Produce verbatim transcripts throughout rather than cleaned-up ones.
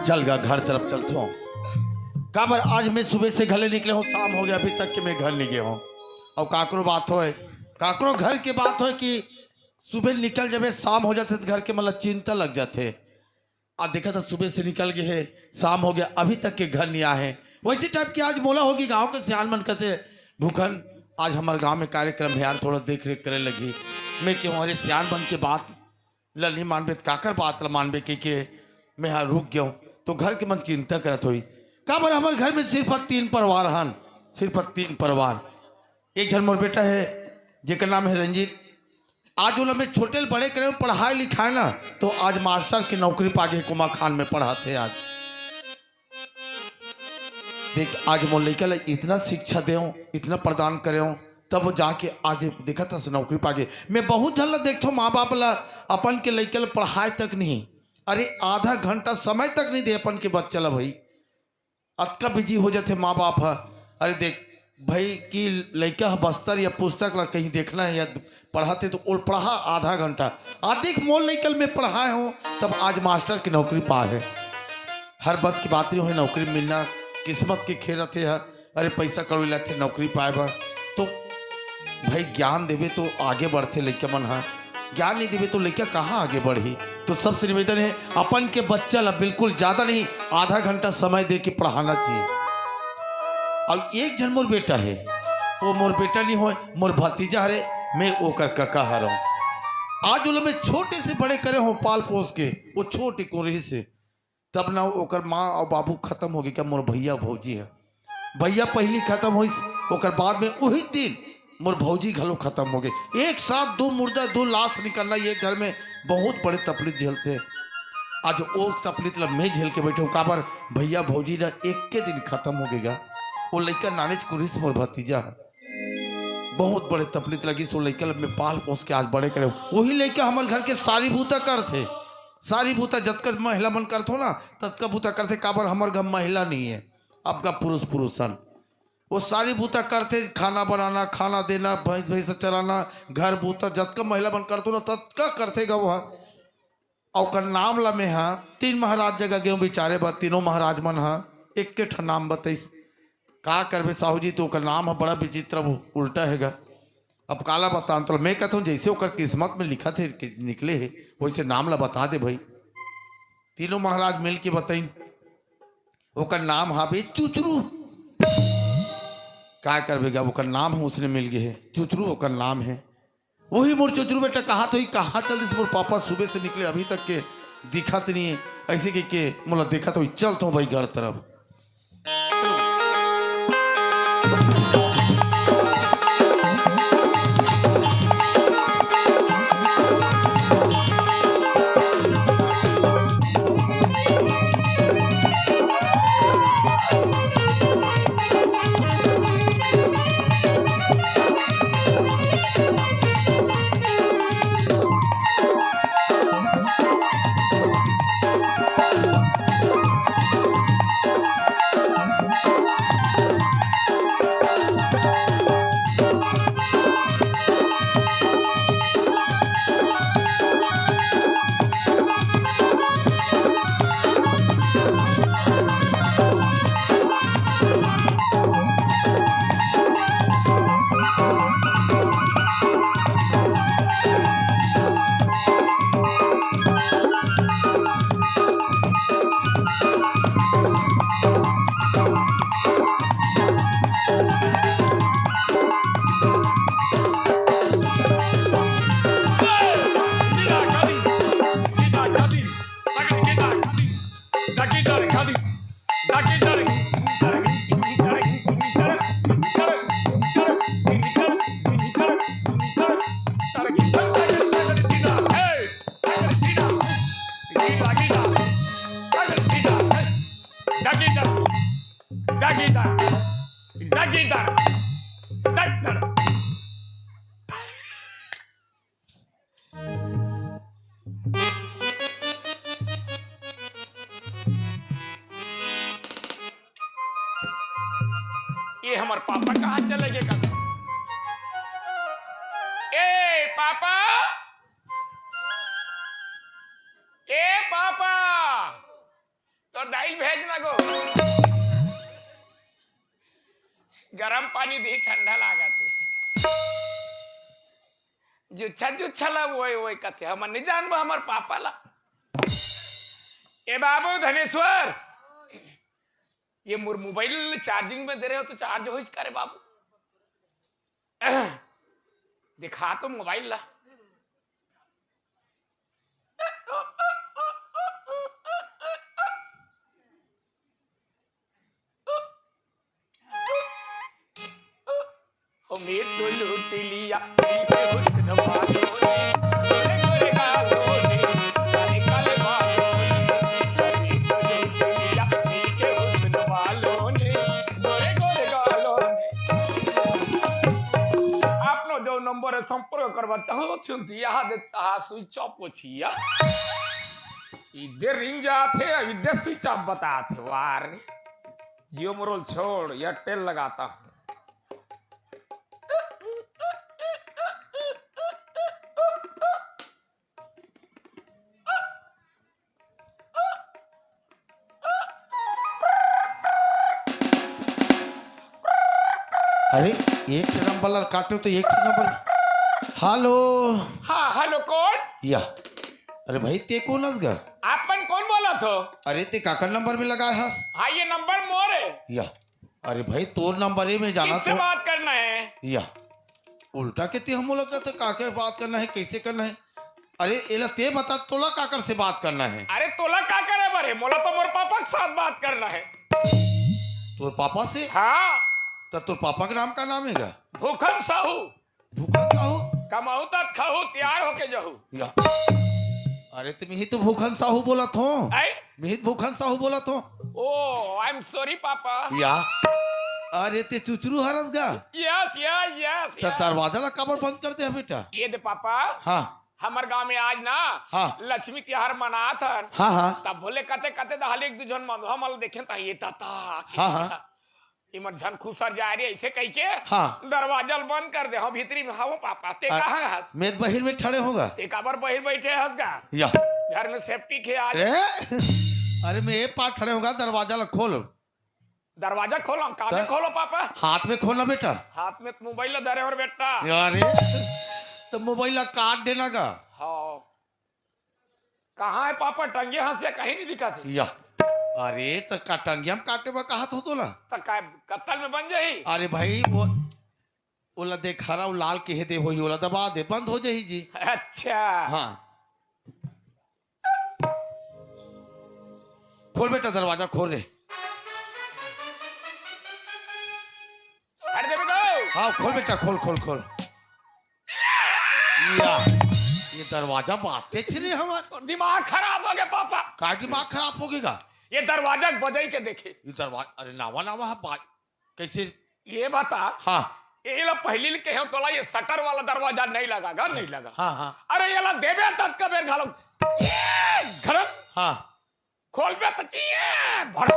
चल गा, घर तरफ चलथों। काबर आज मैं सुबह से घर ले निकले हों, शाम हो गया, अभी तक के मैं घर नहीं गए हों। अउ काकरो बात होय, काकरो घर के बात होय कि सुबह निकल जाबे, शाम हो जाथे त घर के मन ला चिंता लग जाथे। आज देखा था सुबह से निकल गए हे, शाम हो गया, अभी तक के घर नहीं आए हे। वैसे टाइप के आज मोला होगी, गांव के सियान मन कहते, "भूखन, आज हमारे गांव में कार्यक्रम हे यार, थोड़ा देख रेख करे लगी।" मैं कहूँ, "अरे सियान मन के बात ल नहीं मानबे त काकर बात ल मानबे?" कहिके मैं हा रुक गया हूँ। तो घर के मन चिंता करत होई, काबर हमर घर में सिर्फ तीन परिवार हन, सिर्फ तीन परिवार। एक झन मोर बेटा हे, जेकर नाम हे रंजीत। आज ओला मैं छोटे ले बड़े करे हूँ, पढ़ाए लिखाए ना, तो आज मास्टर के नौकरी पा गे, कोमाखान में पढ़ाथे आज। देख, आज मोर लइका ला इतना शिक्षा देव, इतना प्रदान करेव, तब वो जाके आज देखत हस नौकरी पागे। मैं बहुत झन ला देखथों, माँ बाप ला अपन के लइका ला पढ़ाए तक नहीं, अरे आधा घंटा समय तक नहीं दे अपन के बच्चा ला भाई। अतका बिजी हो जाथे माँ बाप ह। अरे देख भाई कि लइका ह बस्तर या पुस्तक ला कहीं देखना है या पढ़ाथे तो ओल पढ़ा आधा घंटा। आ देख मोर लइका ल मैं पढ़ाए हूँ तब आज मास्टर की नौकरी पा है। हर बस की बात नहीं होय, नौकरी मिलना किस्मत के खेल रथे ह। अरे पैसा कौड़ी लगथे नौकरी पाए बर, तो भाई ज्ञान देबे तो आगे बढ़थे लइका मन ह, ज्ञान नहीं देबे तो लइका कहाँ आगे बढ़ही। तो सबसे निवेदन है अपन के बच्चा ला बिल्कुल ज्यादा नहीं, आधा घंटा समय दे के पढ़ाना चाहिए। अब एक झन मोर बेटा है, वो मोर बेटा नहीं होय, मोर भतीजा हरे, मैं ओकर कका हरव। आज ओला मैं छोटे से बड़े करे हूँ पाल पोस के, वो छोटे को रही से तब ना ओकर माँ अउ बाबू खत्म हो गे, का मोर भैया भौजी ह। भैया पहिली खत्म होइस, ओकर बाद में उही दिन मोर भौजी घलो खत्म हो गे। एक साथ दो मुर्दा, दो लाश निकलना, ये घर में बहुत बड़े तकलीफ झेलथे। आज ओ तकलीफ ला मैं झेल के बैठे हूँ, काबर भैया भौजी ना एक के दिन खत्म हो गेगा। वो लइका नानेच कुरिस मोर भतीजा ह। बहुत बड़े तकलीफ लगी, सो लइका ला मैं पाल पोस के आज बड़े करे। वही लइका हमर घर के सारी बूता करथे, सारी बूता जतका महिला मन करथो ना, ततका बूता करथे, काबर हमर घर महिला नहीं है, अब का पुरुष पुरुष सन। वो सारी बूता करथे, खाना बनाना, खाना देना, भैंस भैंस चराना, घर बूता जतका महिला मन करथो ना, ततका करथे गा वो ह। अउ ओकर नाम ला में हा तीन महाराज जगह गेहूं बिचारे बर, तीनों महाराज मन हा एक के ठन नाम बतइस। का करबे साहू जी, तो ओकर नाम हा बड़ा विचित्र, वो उल्टा हेगा। अब काला बतान तो मैं कहथों, जैसे ओकर किस्मत में लिखा थे कि निकले हे, वैसे नाम ला बता दे भाई। तीनों महाराज मिल के बताइन, ओकर नाम हावे चुचरू। का करबे गा, ओकर नाम है, उसने मिल गए है, चुचरू ओकर नाम है। वही मोर चुचरू बेटा कहा तो ही कहाँ चल दिस मोर पापा, सुबह से निकले अभी तक के दिखत नहीं है। ऐसे के, के मोला देखत होई, चलत हूँ भाई गढ़ तरफ। ये हमर पापा कहाँ चले गे का? ए पापा, ए पापा, तोर गरम पानी दी, ठंडा लागत हे। जुच्छा जुच्छा ला ओए ओए कथे, हमन नहीं जानबो हमर पापा ला। ए बाबू धनेश्वर, ये मोर मोबाइल चार्जिंग में दे रहे हो तो चार्ज होइस करे बाबू। दिखा तो मोबाइल ला। हमने तो लूट लिया दिल के हुस्न वालों ने, गोरे गोरे गालों ने, काले काले बालों ने। हमने तो लूट लिया दिल के हुस्न वालों ने, गोरे गोरे गालों ने। आप लोग जो नंबर है संपर्क करवा चाहो, चुनती यहाँ देता स्विच ऑफ पोछिया। इधर रिंग जाते, इधर स्विच ऑफ बताते, वाह रे। जियो मोर ल छोड़, एयरटेल लगाता हूँ। अरे, एक ठे नंबर ला काटो तो एक ठे नंबर। हेलो। हाँ, हेलो, कौन? या। अरे भाई, ते कौन हस गा? आप मन कौन बोलत हो? अरे, ते काकर नंबर में लगाए हस? हाँ, ये नंबर मोर है। या। अरे भाई, तोर नंबर है, मैं जाना किससे तो बात करना है? या। उल्टा के ते हमो लगा तो काकर बात करना है, कैसे करना है? अरे, एला ते बता, तोला काकर से बात करना है? अरे, तोला का करे बरे? मोला तो मोर पापा के साथ बात करना है। तोर पापा से? हाँ। त तोर पापा के नाम का नाम है गा? भूखन साहू। भूखन साहू? कमाहू त खाहू, तैयार होके जाहू। या। अरे, त मिही तो भूखन साहू बोलत हो। आई? मिही तो भूखन साहू बोलत हो। ओ, आई एम सॉरी पापा। या। अरे, ते चुचरू हरस गा? यस, यस, यस, त यस। दरवाजा ला काबर बंद कर दे बेटा? ये दे पापा। हाँ। हमर गांव में आज ना हाँ। लक्ष्मी तिहार मनात हन। हाँ, हाँ। तब बोले कते कते दहाले एक दू झन मधुआ मन ल देखेन त ये तता। हाँ, हाँ। इमन झन खुसर जाए रे, ऐसे कह के हाँ। दरवाजा ल बंद कर दे। हाँ, भीतरी में हवं पापा, ते आ, कहाँ हस? मैं बहिर में ठड़े हों गा। ते काबर बहिर बैठे हस गा? या। घर में सेफ्टी के आज। ए? अरे मैं ये पार ठड़े हों गा, दरवाजा ला खोल। दरवाजा खोलो, कामे त? खोलो पापा। हाथ में खोलना बेटा। हाथ में मोबाइल ला धरे हो बेटा। अरे, त मोबाइल ला काट देना गा। हाँ। कहाँ है पापा? टंगे हस या कहीं नहीं दिखत हे। या। अरे, त का टंगिया में काटे बर कहत हो तोला? त का कत्तल में बन जाही? अरे भाई, वो, ओला देख, हरा वो लाल के हे दे होही, ओला दबा दे, बंद हो जाही जी। अच्छा। हाँ। खोल बेटा, दरवाजा खोल रे। अरे दे बेटा। हाँ, खोल बेटा, खोल, खोल, खोल। या, ये दरवाजा बाते छे रे हमार। दिमाग खराब हो गया पापा। का दिमाग खराब हो गया? ये दरवाजा बजाई के देखे। ये दरवाजा, अरे नावा नावा है बा-, कैसे? ये बता। हाँ। ये ला पहली ले कहे तोला ये शटर वाला दरवाजा नहीं लगा गा, नहीं लगा। हाँ, हाँ। अरे ये ला देबे तक कबेर घालो। ये घरन। हाँ। खोलबे त किए भड़क।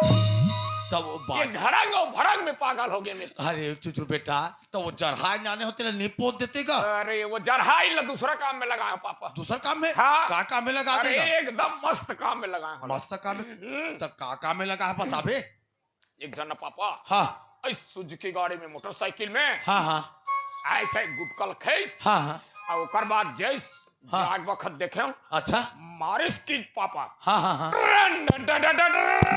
तब वो ये बात घड़ंग और भड़ंग में पागल हो गए मैं। अरे चुचुर बेटा, तो वो जरहाई नाने होते ना, नहीं पोत देते का? अरे वो जरहाई ला दूसरा काम में लगाए हो पापा। दूसरा काम में? हाँ। का काम में लगा अरे देगा? एकदम मस्त काम में लगाए हो। मस्त काम में? हम्म। तो का काम में लगा है बताबे? एक जना पापा। हाँ। ऐ सुजुकी गाड़ी में, मोटरसाइकिल में। हाँ, हाँ। ऐसे गुटकल खैस। हाँ, हाँ। और ओकर बाद जैस हाँ। जाग बखत देखे। अच्छा। मारिस की पापा। हाँ, हाँ, हाँ। रन, डन, डन, डन, डन।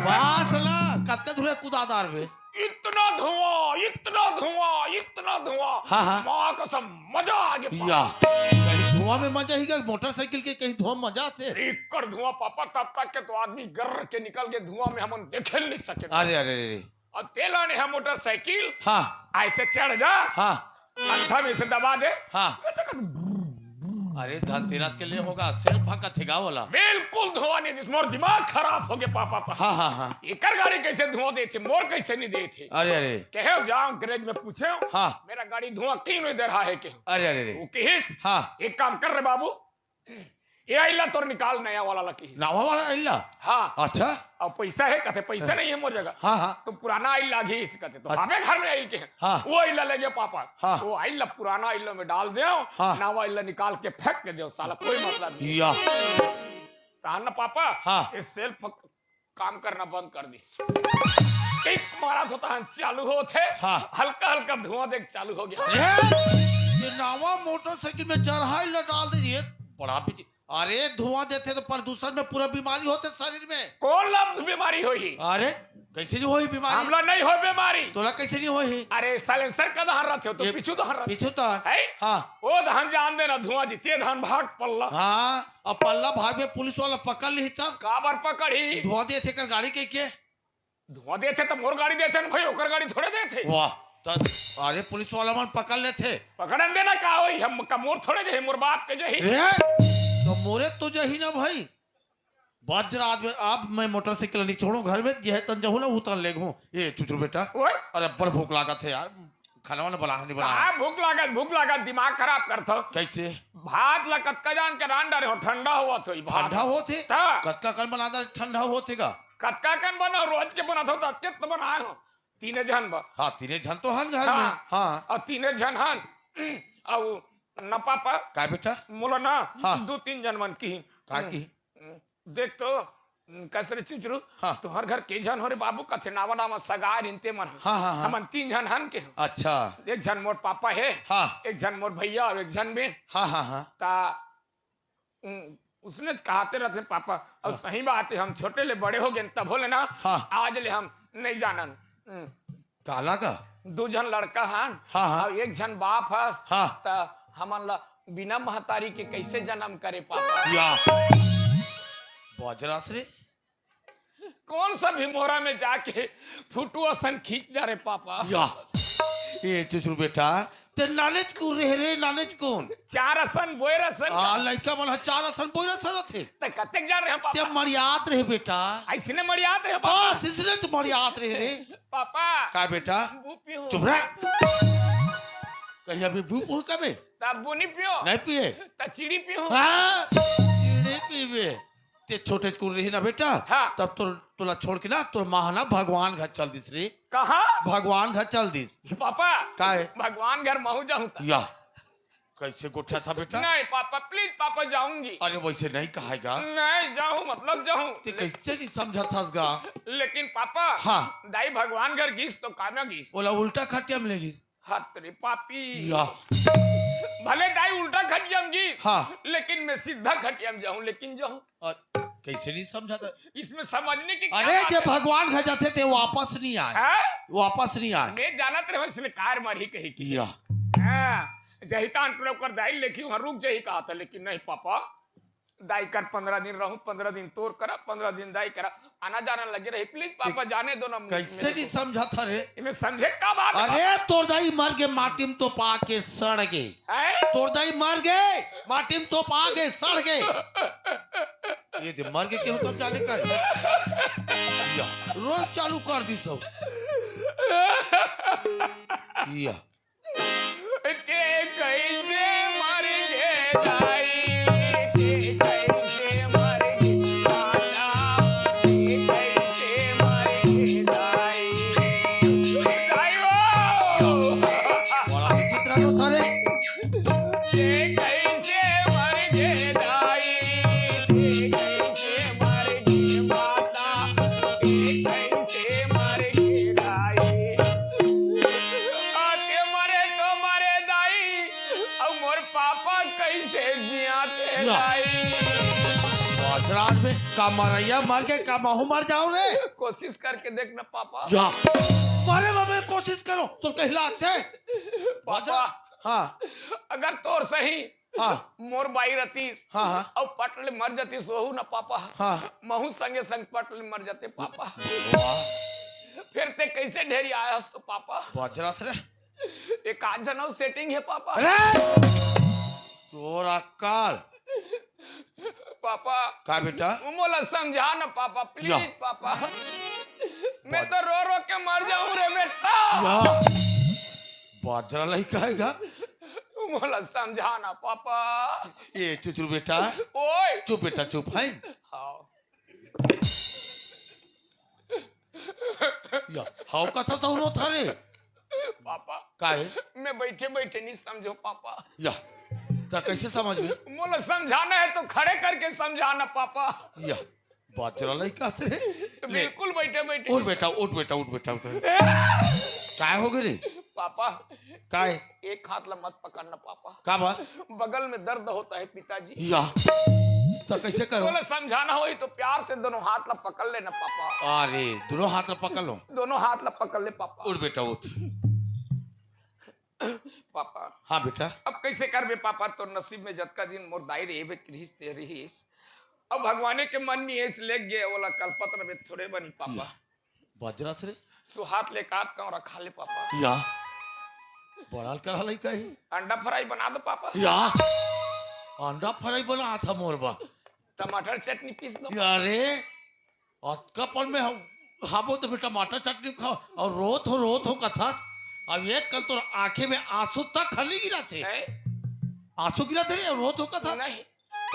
बास ला, कतका धुरे कुदादार बे। इतना धुआं, इतना धुआं, इतना धुआं। हाँ, हाँ। माँ कसम, मजा आ गया पापा। या, कहीं धुआं में मजा ही क्या? मोटरसाइकिल के कहीं धुआं मजा थे? एकर धुआं पापा तब तक के तो आदमी गर्र के निकल के धुआं में हमन देखे नहीं सके। अरे, अरे, अरे। और तेला ने हम मोटरसाइकिल हाँ। ऐसे चढ़ जा। हाँ। अंठा में से दबा दे। हाँ। अरे धनतेरस के लिए होगा, सेल्फ का थेगा वाला। बिल्कुल धुआं नहीं, जिस मोर दिमाग खराब हो गया पापा, पापा। हाँ, हाँ, हाँ। एकर गाड़ी कैसे धुआं देथे, मोर कैसे नहीं देथे? अरे, अरे। कहे जाओ गैरेज में पूछे। हाँ। मेरा गाड़ी धुआं क्यों नहीं दे रहा है के? अरे, अरे, अरे। वो कहिस, हाँ। एक काम कर रे बाबू, ये आइला तोर निकाल नया वाला ला कही। नवा वाला आइला? हाँ। अच्छा। अब पैसा है कहते, पैसा हाँ। नहीं है मोर जगह। हाँ, हाँ। तो पुराना आइल लागी इस कहते, तो अच्छा। हमें घर में आइल के हैं। हाँ। वो आइला ले गया पापा। हाँ। वो आइला पुराना आइला में डाल दे, हाँ। नवा आइला निकाल के फेंक के दे, साला कोई मतलब नहीं। या। तहान ना पापा, हाँ। ये सेल्फ काम करना बंद कर दी। किक मारत होता हन, चालू होत हे। हाँ। हल्का हल्का धुआं देख चालू हो गया। ये, ये नावा मोटरसाइकिल में जरहाई ला डाल दे, ये बड़ा बिजी। अरे, धुआं देथे तो प्रदूषण में पूरा बीमारी होथे शरीर में। कौन लफ्ज बीमारी होही? अरे, कैसे नहीं होही बीमारी? हमला नहीं होय बीमारी। तोला कैसे नहीं होही? अरे, साइलेंसर का दहन रथे हो तो ये पीछू दहन रथे। पीछू दहन। है? हाँ। ओ दहन जान देना धुआं जी, ते दहन भाग पल्ला। हाँ, अब पल्ला भाग में पुलिस वाला पकड़ लिही तब? काबर पकड़ही? धुआं देथे कर गाड़ी के, के? धुआं देथे त मोर गाड़ी देथे न भाई, ओकर गाड़ी थोड़े देथे। वाह, त अरे पुलिस वाला मन पकड़ लेथे। पकड़न देना का होही, हम का मोर थोड़े जही, मोर बाप के जही। ए, तो मोरे तो जही ना भाई। वज्र आज में अब मैं मोटरसाइकिल नहीं छोड़ू, घर में यह तन जहू ना उतन लेगू। ए चुचरू बेटा, ओए। अरे बड़ भूख लागत हे यार, खाना वाना बना नहीं बना। का भूख लागत, भूख लागत, दिमाग खराब करथो। कैसे? भात ला कतका जान के रांध डारे हो, ठंडा होवत होही भात। ठंडा होत हे? त? कतका कन बना दे, ठंडा होत हे का? कतका कन बना, रोज के बनत हो, त अतके त बनाए हो। तीने झन बर। हाँ, तीने झन तो हन घर हाँ। में। हाँ। अउ तीने झन हन। अउ न पापा। का बेटा? मोला ना, हाँ। दू तीन झन मन किही। का किही? देख तो, कस रे चुचरू, हाँ। तुंहर घर के झन हो रे बाबू, कथे नावा नावा सगा रिन ते मन ह। हाँ, हाँ, हाँ। हमन तीन झन हन के हो। अच्छा। एक झन मोर पापा हे, हाँ। एक झन मोर भैया अउ एक झन मैं। हाँ, हाँ, हाँ। ता, उम, उसने कहते रहते पापा, अउ हाँ। सही बात हे, हम छोटे ले बड़े हो गेन तभो ले ना, हाँ। आज ले हम नहीं जानन। उम। काला का? दू झन लड़का हन, हाँ, हाँ। अउ एक झन बाप हस, हाँ। त हमन ला बिना महतारी के कैसे जन्म करे पापा? या। बजरस रे। कौन सा भिमोरा में जाके फोटो असन खींच डारे पापा? या। ए चुचरू बेटा, ते नानेच कुन रहे रे, नानेच कुन? चार असन बोए रसन आ, का? लइका मन ह चार असन बोए रसन रथे। त कतेक जान रहे पापा? ते मरियात रहे बेटा। अइसने मरियात रहे पापा? बस, इसने तो मरियात रहे रे। पापा। का बेटा? बू पीहूं। चुप रह। कहीं अभी बू पीहूं कबे? तब बू नहीं पियो? नहीं पिए। त चीनी पीहूं। हाँ, चीनी पीबे। ते छोटे कुन रही ना बेटा, हाँ। तब तोर, तोला छोड़ के ना, तोर माँ ना भगवान घर चल दिस रे। कहाँ? भगवान घर चल दिस। पापा, का हे? भगवान घर महू जाहूं त। या, कैसे गोठियाथस बेटा? नहीं पापा, please पापा, जाऊंगी। अरे वैसे नहीं कहेगा। नहीं जाहूं, मतलब जाहूं। ते कैसे नहीं समझत हस गा? लेकिन पापा, हाँ। दाई भगवान घर गिस तो का ना गिस? ओला उल्टा खटिया में ले गिस। हत रे पापी। या। भले दाई उल्टा खटिया में गिस, हाँ। लेकिन मैं सीधा खटिया में जाहूं, लेकिन जाहूं। अ, कैसे नहीं समझत? इसमें समझने की क्या अरे, बात जब है? भगवान घर जाथे ते वापस नहीं आए। हैं? वापस नहीं आए। मैं जानत रहे इसने कार मारी कही की। या। हाँ, जही तान टुरा ओकर दाई लेखी वहां रुक जही कहा था, लेकिन नहीं पापा, दाई कर पंद्रह दिन रहूं, पंद्रह दिन तोर करा, पंद्रह दिन दाई करा, आना जाना लगे रही। Please पापा, जाने दो ना मुझे, कैसे नहीं समझत हस रे? इन्हें समझे का बात है? अरे, तोर दाई मर गे, माटी में तोपा के सड़ गे। हैं? तोर दाई मर गे, माटी में तोपा के सड़ गे। ये दे, मर गे केहू तब जाने का रे। या, रोज चालू कर दिस सब। या। के कैसे मर गे दाई, के कैसे मर गे दादा, के कैसे मर गे दाई। दाई हो। बड़ा विचित्र अवस्था रे। के कैसे मर गे दाई, के कैसे मर गे माता, के कैसे मर गे दाई। आते मरे तो मरे दाई, अउ मोर पापा कैसे जियाते या। दाई। बजरस में का मरैया मर गे, का महू मर जाहूं रे। कोशिश करके देखना पापा। या। मरे बाबे कोशिश करो, तो कहलाते। पापा। हाँ। अगर तोर सही हाँ। मोर बाई रतिस, हाँ, हाँ। अउ पट ले मर जतिस, वहू न पापा। हाँ। महू संगे संग पट ले मर जते पापा। वाह। फिर ते कैसे ढेरी आयस तो पापा? बजरस रे। एक आध जनऊ setting हे पापा। अरे! तोर अक्कल। पापा। का बेटा? मोला समझा ना पापा, please या। पापा। मैं तो रो रो के मर जाऊं रे बेटा। या। बजरा लइका हे गा। मोला समझा ना पापा। ए चुचरू बेटा। ओए। चुप बेटा, चुप है। हाँ। या, हाव कथा तो रो था रे। पापा। का हे? मैं बैठे बैठे नहीं समझो पापा। या, त कैसे समझ में? मोला समझाना है तो खड़े करके समझाना पापा। या। बाजरा लइका से रे। बिल्कुल बैठे बैठे। उठ बेटा, उठ बेटा, उठ बेटा, उठ। काय हो गे रे? पापा, काय? एक हाथ ला मत पकड़ना पापा। का बा? बगल में दर्द होता है पिताजी। या, त कैसे करो? तोला समझाना होही तो प्यार से दोनों हाथ ला पकड़ लेना पापा। अरे, दोनों हाथ ला पकड़ लो। दोनों हाथ ला पकड़ ले पापा। उठ बेटा, उठ। पापा। हाँ बेटा। अब कैसे करबे पापा? तोर नसीब में जतका दिन मोर दाई रहिबे, रिहिस ते रिहिस। अब भगवाने के मन में एस लेग गे, ओला कलपत रहिबे, थोरे बनी पापा। या। बाजरा से रे? सुहात ले काट कौरा खा ले पापा। या। बड़ा कर हलई कही। अंडा फ्राई बना दो पापा। या। अंडा फ्राई बना था मोर बा। टमाटर चटनी पीस दो। या रे। अतका पन में हम, हाबो तो टमाटर चटनी खाओ और रोत हो, रोत हो कथस। अब एक कल तोर आंखें में आंसू तक हली गिरा थे। हैं? आंसू गिरा थे रे, रोत हो कथस। नहीं।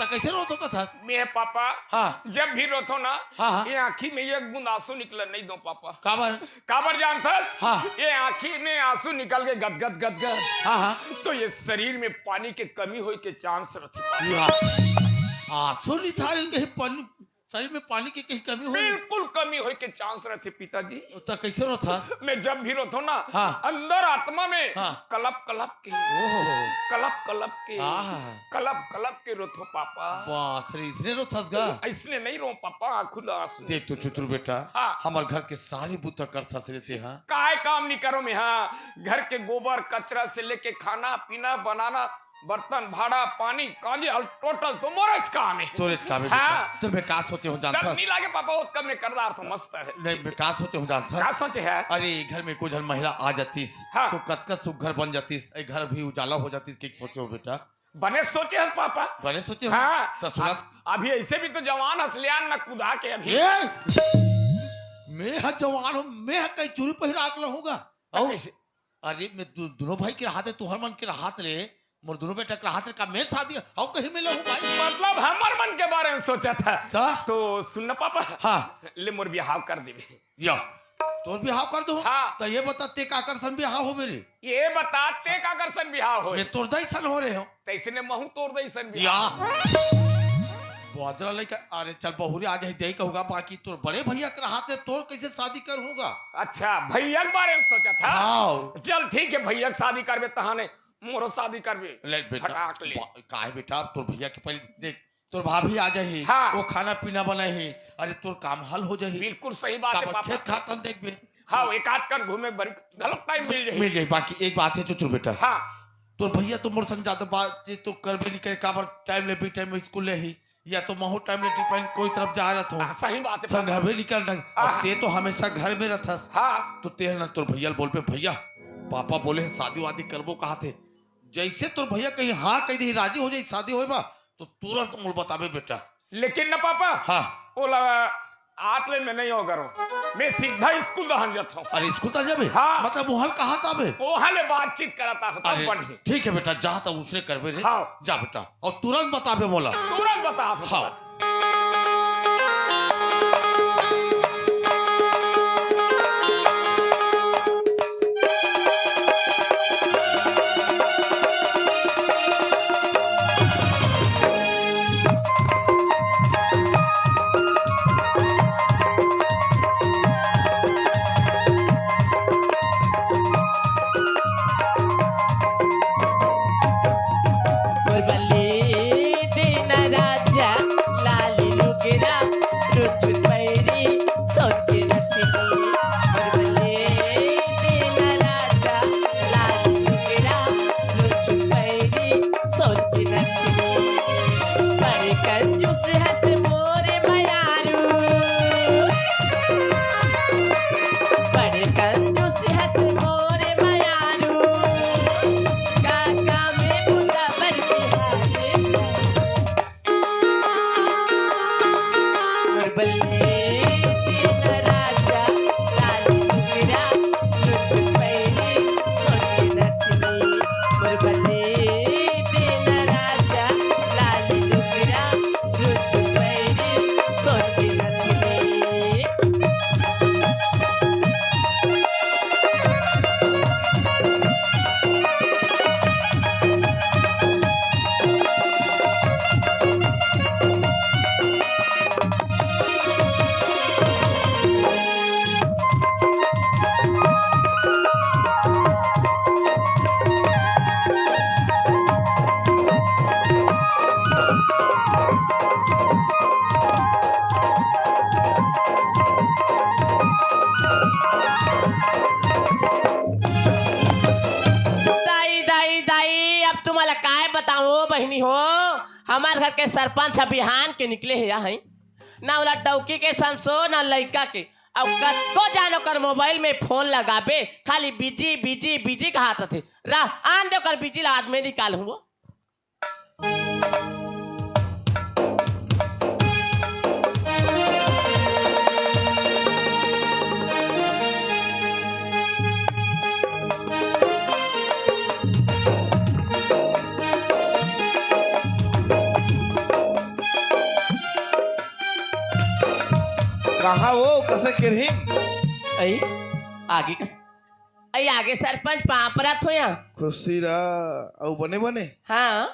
त कैसे रोत हो कथस? मैं पापा, हाँ। जब भी रोथो ना, हाँ, हाँ। ये आंखी में एक बूंद आंसू निकल नहीं दो पापा। काबर? काबर जानथस? हाँ। ये आंखी में आंसू निकल के गदगद गदगद। हाँ, हाँ। तो ये शरीर में पानी के कमी होए के चांस रहथे पापा। या। आंसू निथारिल कहीं पानी, शरीर में पानी के कहीं कमी होए? बिल्कुल कमी होए के चांस रहथे पिताजी। त कैसे रोथस? मैं जब भी रोथो ना, हाँ। अंदर आत्मा में हाँ। कलप कलप के, ओहो। कलप कलप के, आहा। कलप कलप के रोथो पापा। बास रे, इसने रोथस गा? इसने नहीं रो पापा, आंखू ला आंसू। देख तो चुतरू बेटा, हाँ। हमर घर के सारे बुता करथस रे ते हा। काय काम नहीं करो मैं, हाँ। घर के गोबर कचरा से लेके खाना पीना बनाना, बर्तन, भाड़ा, पानी, कांजी, all total तो मोरेच काम है। तोरेच काम है हाँ। बेटा। तो मैं का सोचे हूँ जानथस? गर्मी लागे पापा, वो कम में करदार तो मस्त है। नहीं, मैं का सोचे हूँ जानथस? का सोचे है? अरे, घर में कोई झन महिला आ जातीस, हाँ। तो कतका सुघर बन जातीस, ए घर भी उजाला हो जातीस, के सोचे हो बेटा? बने सोचे हस पापा। बने सोचे हो? हाँ। तो सुना। अब-, अभी ऐसे भी तो जवान हस, ले आन ना कुदा के अभी। ए! मैं ह जवान हूँ, मैं ह कहीं चूरी पहिरा के रहूंगा। तो औ? कैसे? अरे, मैं दु-, दोनों भाई के रहत हे, तुहर मन के रहत रे, मोर दोनों बेटा के रहत रे, का मैं शादी अउ कहीं मिले हूँ भाई? मतलब हमर मन के बारे में सोचत हे। त? तो सुन ना पापा। हाँ। ले मोर बिहाव कर देबे। या, तोर बिहाव कर दूँ? हाँ। त ये बता, ते काकर सन बिहाव होबे रे? ये बता, ते काकर सन बिहाव होए? मैं तोर दाई सन हो रहे हो। तैसने महू तोर दाई सन बिहाव। या। बाजरा लइका, अरे चल बहुरी आ जाही, दई कहूँगा, बाकी तोर बड़े भैया के रहत हे, तोर कैसे शादी कर होगा? अच्छा, भैया के बारे में सोचत हे? हाँ। चल ठीक है, भैया के शादी करबे तहाने मोरो शादी करबे। ले बेटा, फटाक ले। बा-, काहे बेटा, तोर भैया के पहले देख, तोर भाभी आ जाही, हाँ। वो खाना पीना बनाही, अरे तोर काम हल हो जाही। बिल्कुल सही बात है काबर पापा। खेत खातन देखबे। हाँ, एक आध कन घूमे बर घलो टाइम मिल जाही। मिल जाही, बाकी एक बात है चुचुर बेटा। हाँ। तोर भैया तो मोर संग ज्यादा बातचीत तो करबे नहीं करे, काबर टाइम ले भी टाइम स्कूल ले ही, या तो महू टाइम ले टिफिन कोई तरफ जा रहा था। हाँ, सही बात है। संग हवे निकल रहा। अब हाँ। ते तो हमेशा घर में रहथस। हाँ। तो ते ना तोर भैया ल बोलबे, "भैया, पापा बोले हे शादी वादी करबो कहा थे।" जैसे तोर भैया कहीं हाँ कह दे, राजी हो जाए, शादी होए बा, तो तुरंत मोल बताबे बेटा। लेकिन ना पापा, हाँ। ओला आत ले मैं नहीं हो करो, मैं सीधा स्कूल दहन जात हूँ। अरे स्कूल तक जाबे? हाँ। मतलब वहाँ कहाँ ताबे? वहाँ ले बातचीत करता हूँ, तब अरे बढ़िया। ठीक है बेटा, जा तो उसने करबे रे। हाँ। जा बेटा, और तुरंत बताबे मोला। तुरंत बता। हाँ। मोर बले देना राजा लाल लुगरा, रोज पैरी सोच रखनी। मोर बले देना राजा लाल लुगरा, रोज पैरी सोच रखनी। बड़े कंजूस हस मोर मयारू, बड़े कंजूस हस मोर मयारू, काका में बुला बरतिहारे। मोर बल्ले तेरा राजा लाल लुगरा, लुच पैरी सोच रखनी। मोर बल्ले तेरा राजा लाल लुगरा, लुच पैरी सोच रखनी। हो, हमर घर के सरपंच ह बिहान के निकले हे, या है ना, ओला डौकी के संसो ना लइका के। अउ कतको जान ओकर मोबाइल में फोन लगाबे, खाली बिजी बिजी बिजी कहत रथे। रह, आन दे ओकर बिजी ला, आज मैं निकाल हूँ। कहाँ वो, कसे किरही? अई, आगे कस-, अई, आगे सरपंच पाँव परत हो या। खुशी रह, अउ बने बने? हाँ।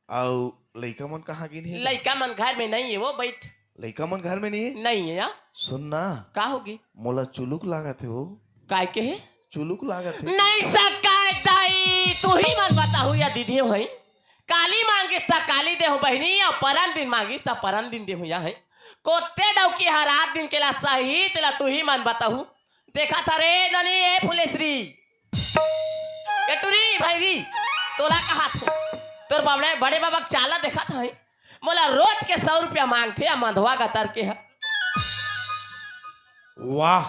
अउ लइका मन कहाँ गिन हे? लइका मन घर में नहीं है, वो बैठ। लइका मन घर में नहीं है? नहीं है या। सुन ना। का होगी? मोला चुलुक लागत हे वो। काय के हे? चुलुक लागत हे। नहीं सकाय दाई, तू ही मन बताहू या दीदी हो है। काली मांगिस त काली देहूं बहिनी, अउ परन दिन मांगिस त परन दिन देहूं या है। कोते डौकी ह रात दिन के ला सही, तेला तू ही मन बताहू। देखत हस रे ननी, ए फुलेसरी, ए टुरी भैरी, तोला कहत हो, तोर बड़े, बड़े बाबा के चाला देखत हई, मोला रोज के सौ रुपया मांगथे, आ मंधवा गतर के ह। वाह,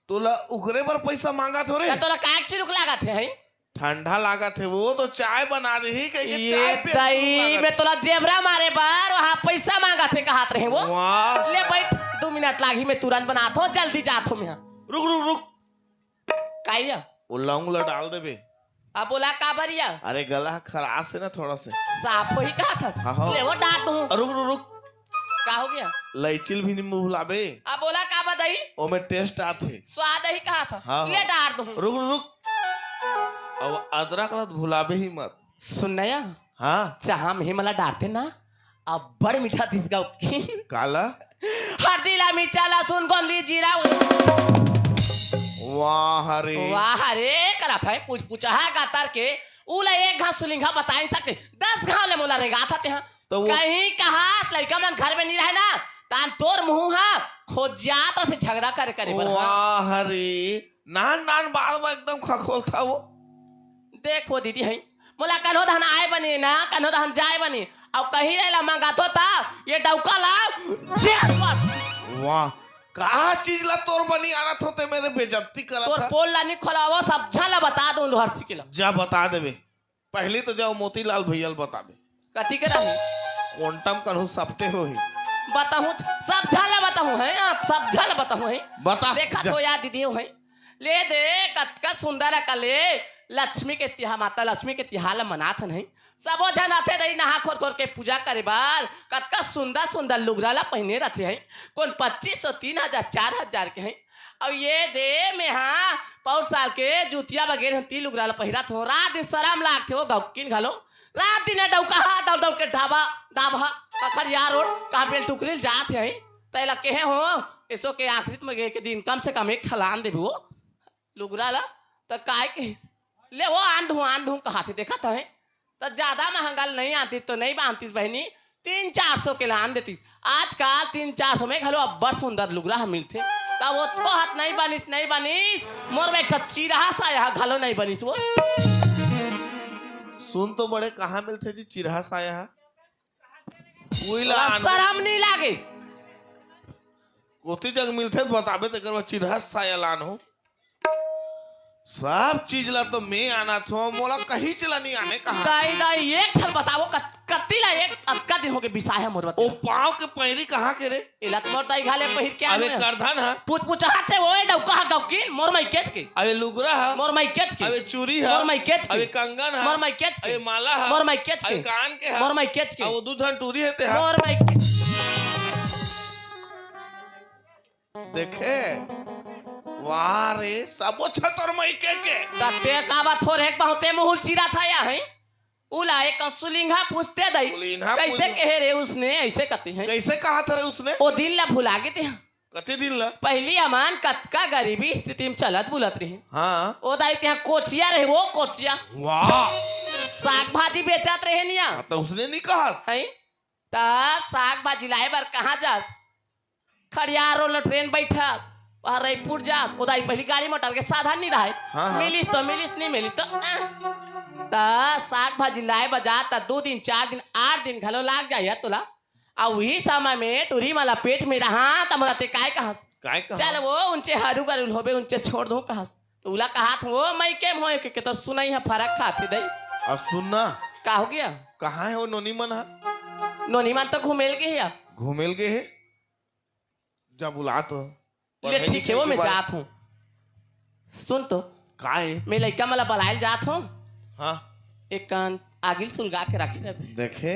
तोला उकरे बर पैसा मांगत हो रे? त तोला काय के चिरुक लागत हे, हई? ठंडा लागत हे, वो तो चाय बना देही, कह के ये चाय पिए दई, लागत। मैं तोला जेबरा मारे बर वहाँ पैसा मांगत हे, कहत रहे वो। वाह। ले बैठ, दू मिनट लागही, मैं तुरंत बनात हो, जल्दी जात हो मैं। रुक, रुक, रुक। काई या? वो लौंग ला डाल देबे। अब बोला का बरिया? अरे गला खराश हे ना थोड़ा से। साफ होही कहत हस? हाँ, हाँ। ले वो डाल दूँ। रुक, रुक, रुक। का हो गया? लइचिल भी नींबू भुलाबे। अब बोला का बदई? ओमे टेस्ट आथे। स्वाद ही कहत हस? हाँ, ले हाँ। डाल दूँ। रुक, रुक, रुक। अब अदरक ला भुलाबे ही मत। सुन ना या? हाँ। चाह में ही मला डालते ना, अब्बड़ मीठा दिस गा उकी। काला? हरदी ला, मिर्चा ला, सुन, गोंदली, जीरा। वाह रे। वाह रे, करत हे, पूछ, पूछा है गतर के, उला एक घांव सुलिंघा बताइन सकते, दस घांव ले मोला रेंगात हते हाँ। तो वो कहीं कहास लइका मन घर में नहीं रहे ना, तान तोर मुंह हा खोजियात रथे झगड़ा करे, करे बर, हाँ। वाह रे, नान नान बात में एकदम खखोलथा वो। देखो दीदी है, मोला कन्हो दहन आए बनी ना, कन्हो दहन जाए बनी। अब कहीं ले ला मंगाथो ता, ये डौका ला, जेल पर। वाह, का चीज ला तोर बनी आनत होते मेरे बेइज्जती करत तोर हा? पोल ला नहीं खोलावो, सब झन ला बता दूं लोहर सिकिला। जा बता देबे। पहली तो जाओ मोतीलाल भैया ल बताबे। कथी के रही? क्वांटम कन्हू सपटे होही। बताहूँ, सब झन ला बताहूँ है, आप सब झन ला बताहूँ है। बता, देखत जा। हो यार दीदी हो है। ले दे, कतका सुंदर अकल ए। लक्ष्मी के तिहा-, माता लक्ष्मी के तिहार ला मनात हन है। सबो झन आथे दई नहा खोर खोर के पूजा करे बर। कतका सुंदर सुंदर लुगरा ला पहिने रथे है। कोन पच्चीस सौ, तीन हजार, चार हजार के है। अउ ये दे, मेहा पौर साल के जुतिया बगेर हन, ती लुगरा ल पहिरत हो। रात दिन सरम लागथे वो गौकिन घलो। रात दिन ए डौका हा दौड़ दौड़ के ढाबा, ढाबा, कखड़िया रोड, कहाँ बेल टुकरी ल जात हे। तैला कहे हो, एसो के आखिरी में गे के दिन कम से कम एक ठलान देबे वो लुगरा ला। त काय कहिस? ले वो आन धुआं, आन धुआं कहाथे, देखत हे। त ज्यादा महंगा ल नहीं आनतिस तो नहीं बांधतिस बहिनी, तीन चार सौ के लान देतिस। आजकल तीन चार सौ में घलो अब्बड़ सुंदर लुगरा ह मिलथे। तब ओतको हत नहीं बनिस, नहीं बनिस, मोर में एक ठो चिरहा साया ह घलो नहीं बनिस वो। सुन तो बड़े, कहाँ मिलथे जी चिरहा साया ह? उही ला आन दे। शरम नहीं लागे। कोती जग मिलथे बताबे तेकर बर चिरहा साया लान हो। सब चीज ला तो मैं आनत हों, मोला कहींच ला नहीं आने कहा। दाई, दाई, एक ठन बताओ, कत-, कत्ती ला एक, अतका दिन होगे बिसाए हे मोर बता। ओ पाँव के पैरी कहाँ के रे? एला तो मोर दाई घाले पहिर के अबे आने। करधन हा। पूछ, पूछ, हाथ से ओए डौका हा गौकिन, मोर माई केच के। अबे लुगरा हा। मोर माई केच के। अबे चूरी हा। मोर माई केच के। अबे कंगन हा। मोर माई केच के। अबे माला हा। मोर माई केच के। अबे कान के हा। मोर माई केच के। अबे दू धन टूरी हे ते हा। मोर माई केच। देखे, वाह रे, सबो छतर मइके के। त ते का बात हो रे, बहुते मुहुल चिरा था या है? उला एक सुलिंघा पूछते दई। सुलिंघा कैसे पूछ- कहे रे उसने, ऐसे कहते हैं। कैसे कहा था रे उसने? ओ दिन ला भुला गे ते। कते दिन ला? पहली अमन कतका गरीबी स्थिति में चलत बुलत रहे। हाँ। ओ दाई ते कोचिया रहे, वो कोचिया। वाह। साग भाजी बेचत रहे निया। हाँ, तो उसने नहीं कहा। हैं? त साग भाजी लाए बर कहाँ जास? खड़ियार रोड ल ट्रेन बैठस, वहाँ रईपुर जास, ओदाई पहली गाड़ी मोटर के साधन नहीं रहे। हाँ, हाँ। मिलिस तो मिलिस, नहीं मिलिस तो, अह। त साग भाजी लाए बर जा, त दू दिन, चार दिन, आठ दिन घलो लाग जाही तोला। अउ उही समय में टूरी मन ला पेट में रहा, त मोला ते काय कहस? काय कहस? चल वो उनचे हरू गरुल होबे, उनचे छोड़ दूं कहस। त उला कहत हूं, ओ मइके में होय के, के तो सुनई ह फरक खाथे दई। अब सुन ना। का हो गया? कहाँ हे वो नोनी मन ह? नोनी मन तो घूमेल गे हे अब। घूमेल गे हे? जा बुला तो। ले पढ़ाई ठीक हे, लिखाई वो के मैं बारे जात हूं। सुन तो। काय? मैं लइका मन ला बलाए ल जात हूं। हाँ। एक कान आगिल सुलगा के राखी रहे। देखे,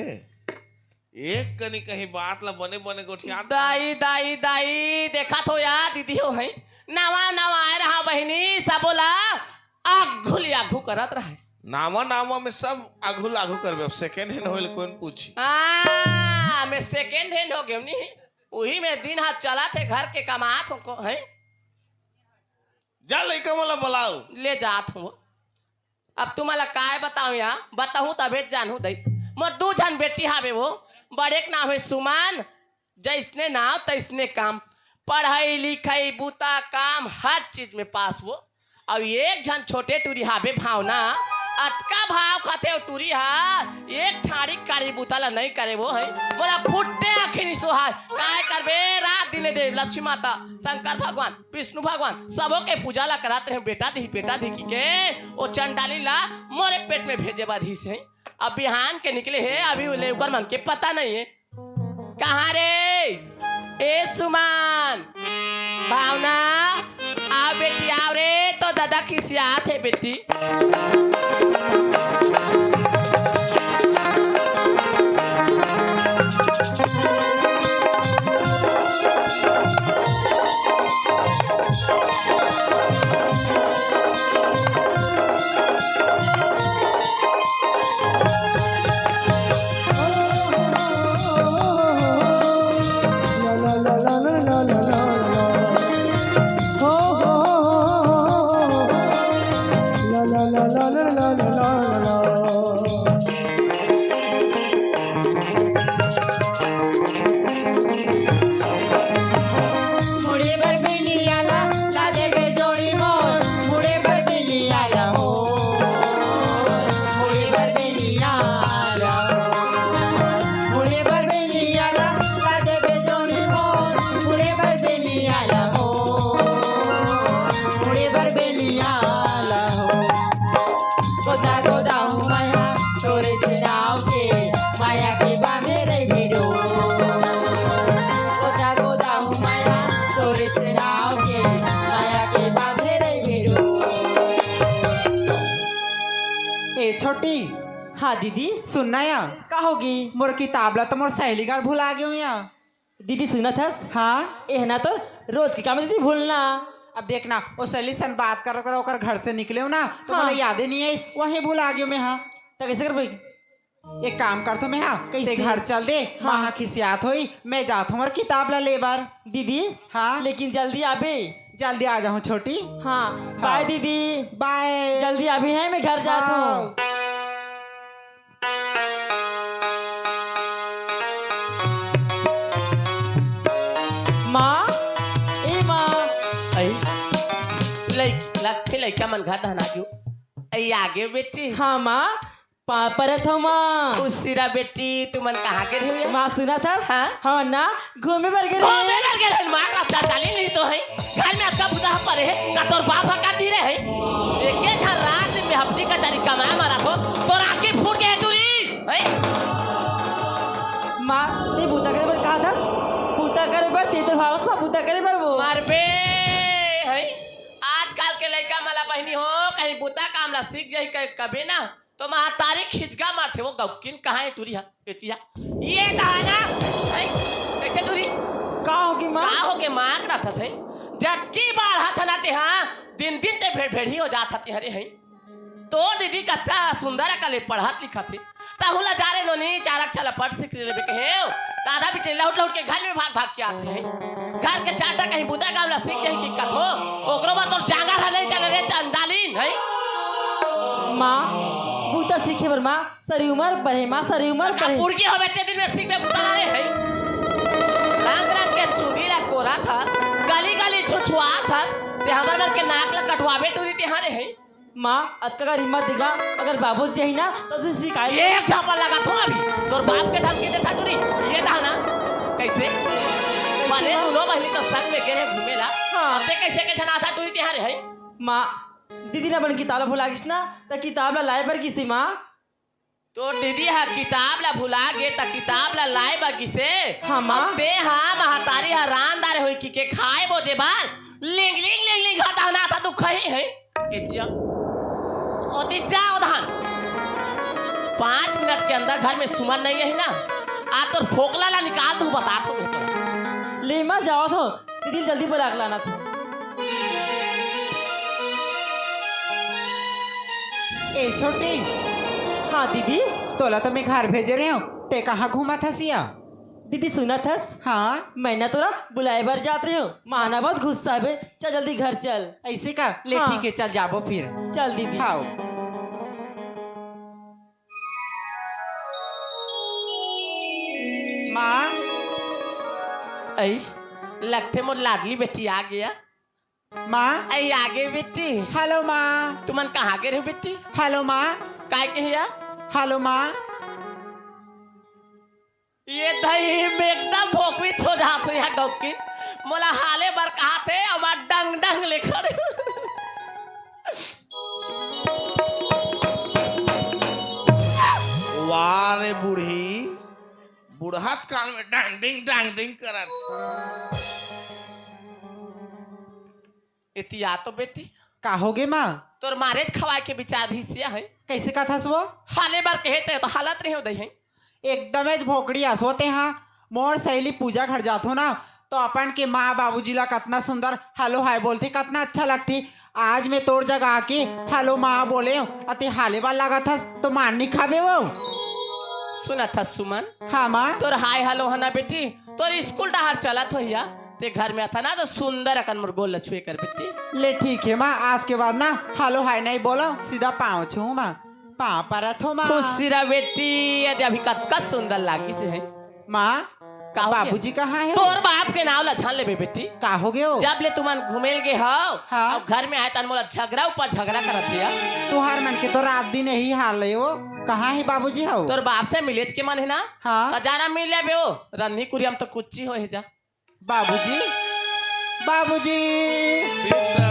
एक कनी कहीं बात ला बने बने गोठिया। दाई, दाई, दाई, देखत हो यार, दीदी हो हैं। नवा नवा आए रहा बहिनी, सबो ला आघू ले आघू करत रहे। नावा नावा में सब आघू लागू करबे, अब second hand होइल कोन पूछी? हाँ, मैं second hand हो गेंव नी। उही में दिन हा चलत हे, घर के कमात हो को, हैं? जा लइका मन ला बलाओ। ले जात हूं। अब तुमन ला काय बताऊं या, बताहूं तभे जानहू दई। मोर दू झन बेटी हावे वो, बड़े के नाम हे सुमन, जइसने नाव तइसने काम, पढ़ई लिखई, बूता, काम, हर चीज में पास वो। अउ एक झन छोटे टूरी हाबे भावना, अतका भाव खाथे वो टूरी हा, एक ठाड़ी काड़ी बूता ला नइ करे वो है। मोला फुट्टे आँखी नि सोहाय, काय करबे रात दिन दे लक्ष्मी माता, शंकर भगवान, विष्णु भगवान, सबो के पूजा ला करत रहे, बेटा दी, बेटा दी की के, ओ चंडाली ला मोरे पेट में भेजे बर ही से। अब बिहान के निकले हे, अभी ले ओकर मन के पता नहीं है। कहाँ रे? ए सुमन, भावना, आओ बेटी, आओ रे, तो दादा खिसियात हे बेटी। मुड़े बर बेलिया ला, ला देबे जोड़ी मोर। मुड़े बर बेलिया ला हो, मुड़े बर बेलिया ला हो। मुड़े बर बेलिया ला, ला देबे जोड़ी मोर। मुड़े बर बेलिया ला हो, मुड़े बर बेलिया ला हो। गोदा गोदा हूँ मैं हा, तोरे से नाव के, माया के बांधे रही डोर। गोदा गोदा हूँ मैं हा, तोरे से नाव के, माया के बांधे रही डोर। ए छोटी। हाँ दीदी। सुन ना या। का होगे? मोर किताब ला तो मोर सहेली घर भुला गेंव या। दीदी सुनत हस? हाँ। एहना तो रोज के काम हे दीदी भूलना। अब देख ना, ओ सहेली सन बात करत करत ओकर घर से निकलेंव ना, तो हाँ। मोला यादे नइ आइस, वहीं भुला गेंव मैं हा। त कइसे करबे? एक काम करथों मैं हा, कइसे? ते घर चल दे, हाँ। माँ हा खिसियात होही, मैं जाथों मोर किताब ला ले बर। दीदी। हाँ। लेकिन जल्दी आबे। जल्दी आ जाहूँ छोटी। हाँ। हाँ। बाय दीदी। बाय। जल्दी आबे, हैं, मैं घर जात हूँ। हाँ। माँ, ए माँ। अई, लइक-, लगथे लइका मन घर धना गयो। अई, आगे बेटी। हाँ माँ, पाँव परत हँव माँ। खुशी रह बेटी, तुमन कहाँ गे रहे हो? माँ सुनत हस? हाँ? हाँ ना, घूमे बर गे रहे। घूमे बर गे रहे, माँ का चाल डाली नहीं तो है। घर में अतका बुता परे हे, का तोर बाप ह का तीरे हे? एके ठन रात में हफ्ती कचहरी कमाए मरत हो, तोर आँखी फूट गे हे टूरी, हैं? माँ, ते बुता करे बर कहत हस? बुता करे बर, ते तो भावस ला बुता करे बर वो। मरबे, हैं? आजकल के लइका मन ला बहिनी हो, कहीं बुता काम ला सीख जाही कहे कबे ना। तो महतारी खिचका मारथे, वो गौकिन कहाँ हे टूरी हा? एती हा। ये कहा ना? हैं? कइसे टूरी? का होगे माँ? का होगे माँ, करा था सही? जतकी बाढ़त हस ना ते हा, दिन दिन ते भेड़ भेड़ी हो जात हस ते हरे हैं। तोर दीदी कतका सुंदर अकन ले पढ़त लिखत हे। तहूँ ला जा रे नोनी, चार अक्षर ला पढ़ सीख लेबे कहेंव। त आधा बिटेला लहुट लहुट के घर में भाग भाग के आथे हैं। घर के चार ठा कहीं बुता काम ला सीख जाही कि कथो, ओकरो बर तोर जांगर ह नहीं चले रे चंडालिन, हैं? माँ, बुता सीखे बर माँ, सरी उमर परे माँ, सरी उमर परे। बुड़की होबे ते दिन में सीखबे बुता ला रे, हैं? रंग रंग के चूदी ला कोरत हस, गली गली छुछुआत हस, ते हमर मन के नाक ला कटवाबे टूरी ते हरे, हैं? माँ, अतका कर हिम्मत दिखा, अगर बाबूजी आही ना, त तुझे सिखाई। एक झापड़ लगाथों अभी। तोर बाप के धमकी देथा टूरी। ये था ना? कैसे? माने माँ? दुनों बहिनी तो संग में गे हे घूमे ला। हाँ। ते कैसे के झन आथा टूरी तिहार है? माँ, दीदी ना अपन किताब ला भुला गिस ना, त किताब ला लाए बर गिस हे माँ। तोर दीदी ह किताब ला भुला गे त किताब ला लाए बर गिस हे। हाँ, माँ। अउ ते ह महतारी ह रांध डारे होही कि के खाए बोजे बर लिंग लिंग लिंग लिंग हर दहना था तू खही है। एतिया। ओती जा ओदहन। पाँच मिनट के अंदर घर में सुमन नहीं रही ना, आ तोर फोकला ला निकाल दूँ, बताथों मैं तो। ले माँ, जावत हों। दीदी ल जल्दी बुला के लाना था। ए छोटी। हाँ दीदी। तोला तो मैं घर भेजे रहे हूँ, ते कहाँ घूमत हस या? दीदी सुनत हस? हाँ। मैं ना तोला बुलाए बर जात रहे हूँ, माँ ना बहुत गुस्सा हवे। चल जल्दी घर चल। ऐसे का? ले हाँ। ठीक है, चल जाबो फिर। चल दीदी। हाँ। माँ। ऐ, लगथे मोर लाडली बेटी आ गे। माँ। ऐ, आ गे बेटी। हेलो माँ। तुमन कहाँ गे रहे बेटी? हेलो माँ। काय के हिया? हेलो माँ। ये दही में एकदम भोकवी छो जात हे यहाँ गौकी। मोला हाले बर कहाथे, अउ माँ डंग डंग ले खड़े। वाह रे बूढ़ी, बुढ़त काल में डांडिंग डांडिंग करत। एतिया तो बेटी। का होगे माँ? तोर मारेच खवाए के विचार ही सिया है। कैसे कथस वो? हाले बर कहे ते तो हालत रहे हो दई है। एकदमेच भोकड़ी अस वो ते हा। मोर सहेली पूजा घर जाथो ना, तो अपन के माँ बाबूजी ला कतना सुंदर हेलो हाय बोलथे, कतना अच्छा लगथे। आज मैं तोर जगह आके हेलो माँ बोले हूँ, अते हाले बर लागत हस, तो मार नहीं खाबे वो। सुनत हस सुमन? हाँ माँ। तोर हाय हेलो हना बेटी, तोर स्कूल डहार चलत होइया, ते घर में आता ना तो सुंदर अकन मोर गोल ल छुए कर बेटी। ले ठीक है माँ, आज के बाद ना हेलो हाय नहीं बोलो, सीधा पाँव छू माँ। पाँव परत हो माँ। खुशी रह बेटी, यदि अभी कतका सुंदर लागिस हे। माँ, का हो गया? बाबूजी कहाँ हे? तोर बाप के नाव ला झन लेबे बेटी। का हो गयो? जब ले तुमन घूमेल गे हव, हाँ। अब घर में आए तन मोला झगड़ा ऊपर झगड़ा करत हे। तुहार मन के तो रात दिन यही हाल हे वो। कहाँ हे बाबूजी हव? तोर बाप से मिलेच के मन हे ना? हाँ। त जाना मिल लेबे वो। रन्नी कुरिया म तो कुच्ची हो हे जा। बाबूजी, बाबूजी। बेटा।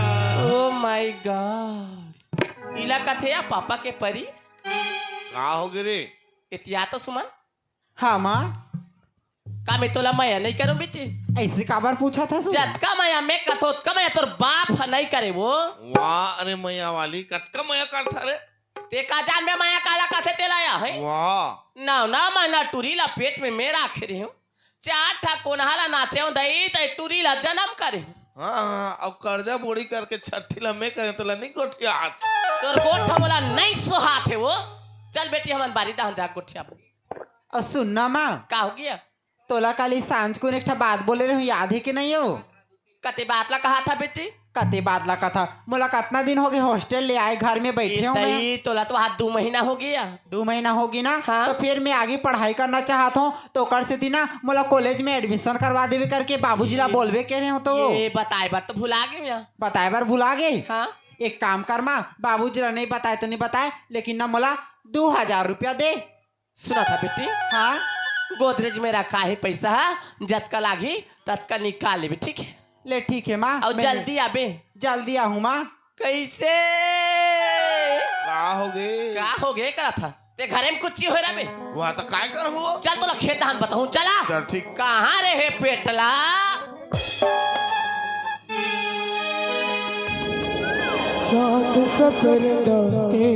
Oh my God। इला कथे या पापा के परी? का हो गे रे? एतिया तो सुमन। हाँ माँ। का मैं तोला मया नहीं करूँ बेटी? ऐसे काबर पूछत हस? जतका मया मैं कथों, ओतका मया तोर बाप ह नहीं करे वो। वाह, अरे मया वाली, कतका मया करथा रे? ते का जान मैं मया काला कथे तेला या है? वाह। नौ नौ महीना टूरी ला पेट में मैं राखे रहे हूँ। चार ठा कोनहा ला नाचेंव दई, त ए टूरी ला जनम करे। हाँ, हाँ, अब कर्जा बोड़ी करके छट्ठी ला मैं करेंव, तोला नहीं गोठियात। तोर गोठ मोला नहीं सोहात हे वो। चल बेटी, हमन बारी दहन जा गोठियाबो। अउ सुन ना माँ। का हो गया? तोला काली सांझ कुन एक ठा बात बोले रहे हूँ, याद हे कि नहीं हो? कते बात ला कहाथा बेटी? कते बात ला कथा, मोला कतना दिन हो गे हॉस्टल ले आए, घर में बैठे हूँ मैं। तई, तोला तो आज दू महीना हो गया। दू महीना हो गे ना, हाँ। तो फिर मैं आगे पढ़ाई करना चाहत हूँ, तो ओकर सेती ना मोला कॉलेज में एडमिशन करवा देबे करके बाबूजी ला बोलबे करे हूँ तो। ये बताए बर तो भुला गे मैं। बताए बर भुला गे? हाँ। एक काम कर माँ, बाबूजी ला नहीं बताए तो नहीं बताए, लेकिन ना मोला दू हजार रुपया दे। सुनत हस बेटी? हाँ। गोदरेज में रखा हे पैसा हा, जतका लागही ततका निकाल लेबे, ठीक हे? ले ठीक हे माँ, अउ मैं जल्दी आबे। जल्दी आहूँ माँ। कैसे? का हो गे? का हो गे करत हस? ते घरे में कुछ चीज होय रहा बे? वाह, त काय करहूँ? चल तोला खेत धान बताहूँ, चला। चल ठीक। कहाँ रहे पेटला? चांद सफर दौते